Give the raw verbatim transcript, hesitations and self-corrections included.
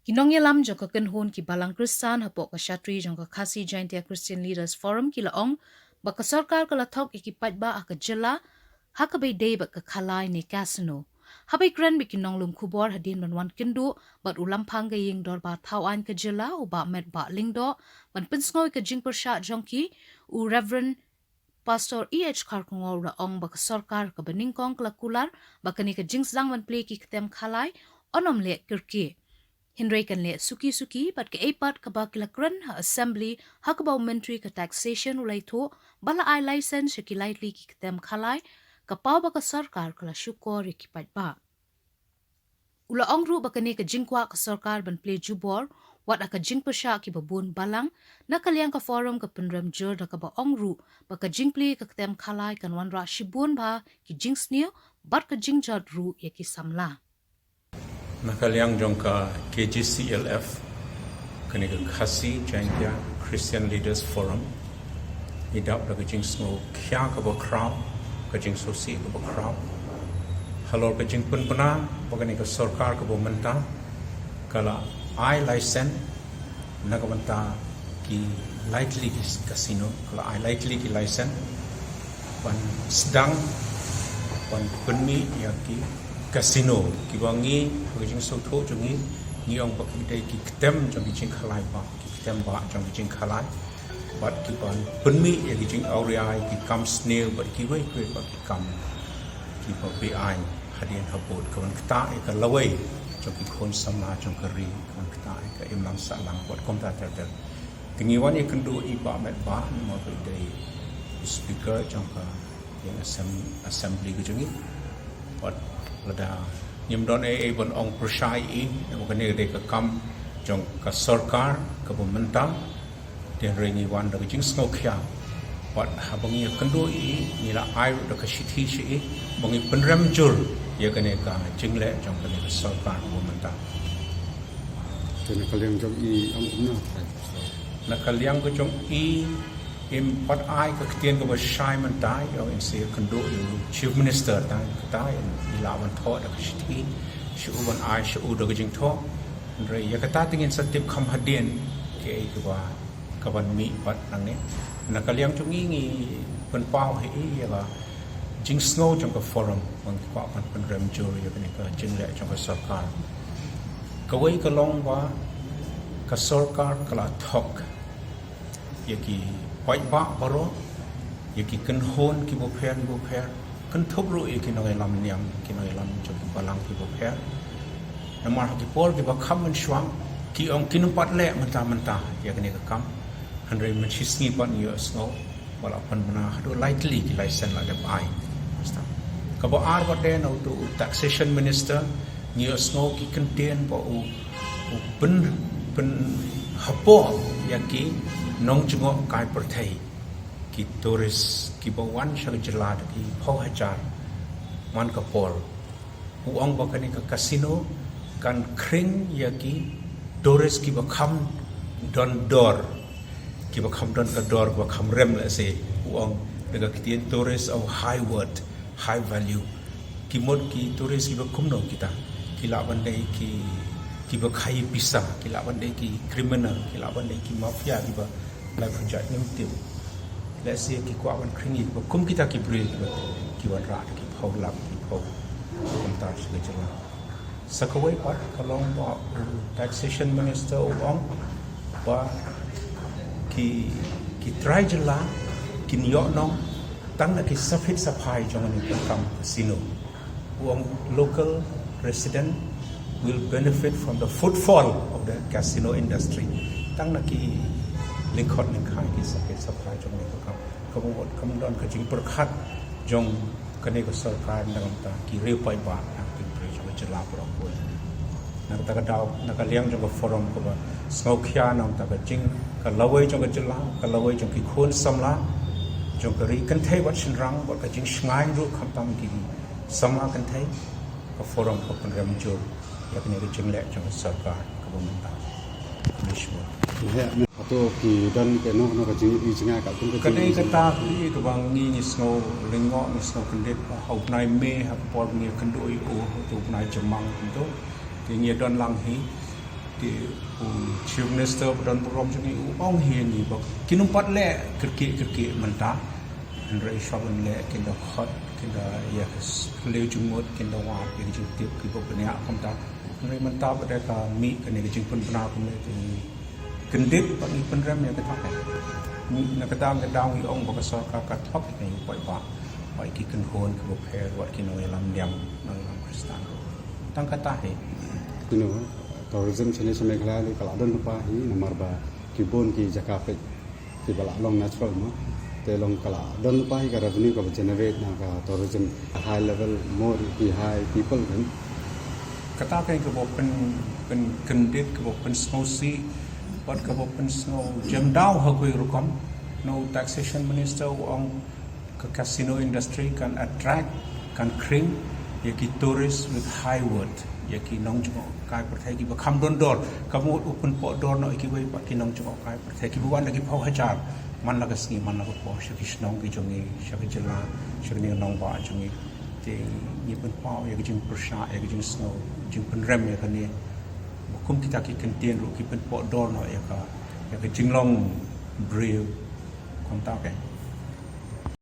Ki nongïalam jong ka kynhun ki balang Khristan hapoh ka shatri jong ka Khasi Jaintia Christian Leaders Forum ki la ong ba ka sorkar ka la thok ïa ki paidbah ha ka jylla ha kaba ïadei bad ka khalai ne casino. Haba kren bad ki nonglum khubor hadien ban wan kynduh bad u Lamphang ka ïing dorbar thaw aiñ ka jylla, u Bah Metbah Lyngdoh, ban pynsngew ïa ka jingpyrshah jong ki, u Reverend Pastor E H Kharkongor u la ong ba ka sorkar kaba nyngkong ka la kular ba kane ka jingsdang ban plie ki ktem khalai yn ym leh kyrkieh. Hynrei kan leh suki suki bad kaei pat kaba ki la kren ha Assembly ha kaba u Myntri ka Taxation u la ïathuh ba la ai license sha ki lai tylli ki ktem khalai, ka paw ba ka sorkar ka la shukor ïa ki paidbah. U la ong ruh ba kane ka jingkwah ka sorkar ban plie jubor wat ha ka jingpyrshah kiba bun balang, na ka liang ka Forum ka pynrem jur da kaba ong ruh ba ka jingplie ka ktem khalai kan wanrah shibun bha ki jingsniew bad ka jingjot ruh ïa ki samla. Na ka liang jong ka K J C L F, kane ka Khasi Jaintia Christian Leaders Forum, i dap da ka jingsngewkhia kaba khraw, ka jingsngewsih kaba khraw halor ka jingpynbna ba kane ka sorkar kaba mynta ka la ai license na ka bynta ki lai tylli ki casino, ka la ai lai tylli ki license ban sdang ban pynmih ïa ki casino kiba ngi ha ka jingsngewthuh jong ngi, ngi ong ba ki dei ki ktem jong ki jingkhalai ba ki ktem ba jong ki jingkhalai bad ki ban pynmih ïa ki jingawria ïa ki kam sniew bad kiwei kiwei bad ki kam kiba beaiñ hadien habud, ka ban ktah ïa ka lawei jong ki khun samla jong ka ri, ka ban ktah ïa ka imlang sahlang bad kumta ter ter. Te ngi wan ïakynduh i Bah Metbah namar ba i dei u speaker jong ka ïing assem-, assembly ka jong ngi. Bad lada ngim don ei ei ban ong pyrshah ïa i, namar kane ka dei ka kam jong ka sorkar kaba mynta. Te hynrei ngi wan da ka jingsngewkhia. Bad haba ngi ïakynduh ïa i, ngi la ai ruh da ka shithi sha i ba ngi pynrem jur ïa kane ka jingleh jong kane ka sorkar kaba mynta. Te na ka liang jong i ong kumno? Na ka liang ka jong i, im pat ai ka ktien kaba shai mynta, ïa, in sa ïakynduh ïa u Chief Minister tang kata, in i lah ban thoh da ka shithi sha u, ban ai sha u da ka jingthoh. Hynrei ïa kata te ngin sa tip kham hadien kaei kaba ka ban mih pat nangne. Na ka liang jong ngi, ngi pynpaw ha i ïa ka jingsngew jong ka Forum ba ngi kwah ban pynrem jur ïa kane ka jingleh jong ka sorkar. Kawei ka long ba ka sorkar ka la thok ïa ki paidbah baroh, ïa ki kynhun kiba pher kiba pher, kynthup ruh ïa ki nongïalam niam, ki nongïalam jong ki balang kiba pher. Namar ha ki por kiba kham mynshuwa ki ong kin ym pat leh mynta mynta ïa kane ka kam. Hynrei mynshisngi pat ngi ïohsngew ba la pynbna haduh lai tylli ki license la dep ai. Kaba ar pat de na uto u Taxation Minister, ngi ïohsngew ki kyntien ba u, u pyn, pynhapoh ïa ki nongjngoh kai pyrthei, ki tourist kiba wan sha ka jylla da ki phew hajar man ka por. U ong ba kane ka casino kan khring ïa ki tourist kiba kham don dor, kiba kham don ka dor, kiba kham rem, lehse. U ong da ka ktien tourist of high worth, high value. Ki mut ki tourist kiba kumno kita? Ki lah ban dei ki, kiba khaïi pisa, ki lah ban dei ki criminal, ki lah ban dei ki mafia kiba lai phew jait ngim tip. Lehse ki kwah ban khring ïa kiba kum kita ki briew kiba, ki wanrah da ki phew lak, ki phew kumta sha ka jylla. Sa kawei pat ka long ba u Taxation Minister u ong ba ki, ki trai jylla kin ïoh nong tang na ki sapit saphai jong kane ka kam casino. U ong local resident will benefit from the footfall of the casino industry. Tang na ki lyngkhot lyngkhai, ki sapit saphai jong kane ka kam. Kaba mut kam don ka jingpyrkhat jong kane ka sorkar na ka bynta ki riew paidbah, na ka bynta ki briew jong ka jylla baroh kawei. Na kata ka daw, na ka liang jong ka Forum kaba sngewkhia na ka bynta ka jing, ka lawei jong ka jylla, ka lawei jong ki khun samla jong ka ri, kynthei bad shynrang, bad ka jingshngaiñ ruh khamtam ki samla kynthei, ka Forum ka pynrem jur ïa kane ka jingleh jong ka sorkar kaba mynta. Khublei shibun. Hato ki don kano kano ka jingïohi jngai katkum ka jingïohi jngai? Ka dei kata hi kaba ngi, ngi sngew lyngngoh, ngi sngew kyndit ba ha u bnai May, ha ka por ba ngi ïakynduh ïa u, ha u bnai Jymmang kumto, te ngi ïadon lang hi. Ki u Chief Minister ba don burom jong ngi u ong hi ni ba kin ym pat leh kyrkieh kyrkieh mynta. Hynrei shuwa ban leh kin da khot, kin da ïa ka s-, ka leu jingmut, kin da wad ïa ka jingtip kiba bniah kumta. Hynrei mynta ba dei ka mih kane ka jingpynbna kumne te ngi kyndit bad ngi pynrem ïa kata ka. Ngi na kata ka daw ngi ong ba ka sorkar ka thok ïa kane u paidbah, ba ïa ki kynhun kiba pher, wat ki nongïalam niam, nongïalam Khristan ruh. Tang kata hi. Kino, tourism shane sha Meghalaya ka la don lypa hi, namar ba ki bun ki jaka peit kiba la long natural mo. Te long ka la don lypa hi ka revenue kaba generate na ka tourism, a high level, more ki high people kan. Kata ka kaba pyn, pyn kyndit, kaba pynsngewsih, bad kaba pynsngew jem daw ha kawei rukom. No, taxation minister u ong ka casino industry kan attract, kan khring ïa ki tourist with high worth, ïa ki nongjngohkai pyrthei kiba kham don dor. Ka mut u pynpoh dor noh ïa kiwei pat ki nongjngohkai pyrthei kiba wan da ki phew hajar man la ka sngi, man la ka por, sha ki shnong ki jong ngi, sha ka jylla, sha kane ka nongbah jong ngi. Te ngi pynpaw ïa ka jingpyrshah, ïa ka jingsngew, jingpynrem ïa kane. Ba kum kita ki kyntien ruh ki pynpoh dor noh ïa ka, ïa ka jinglong briew kumta ka.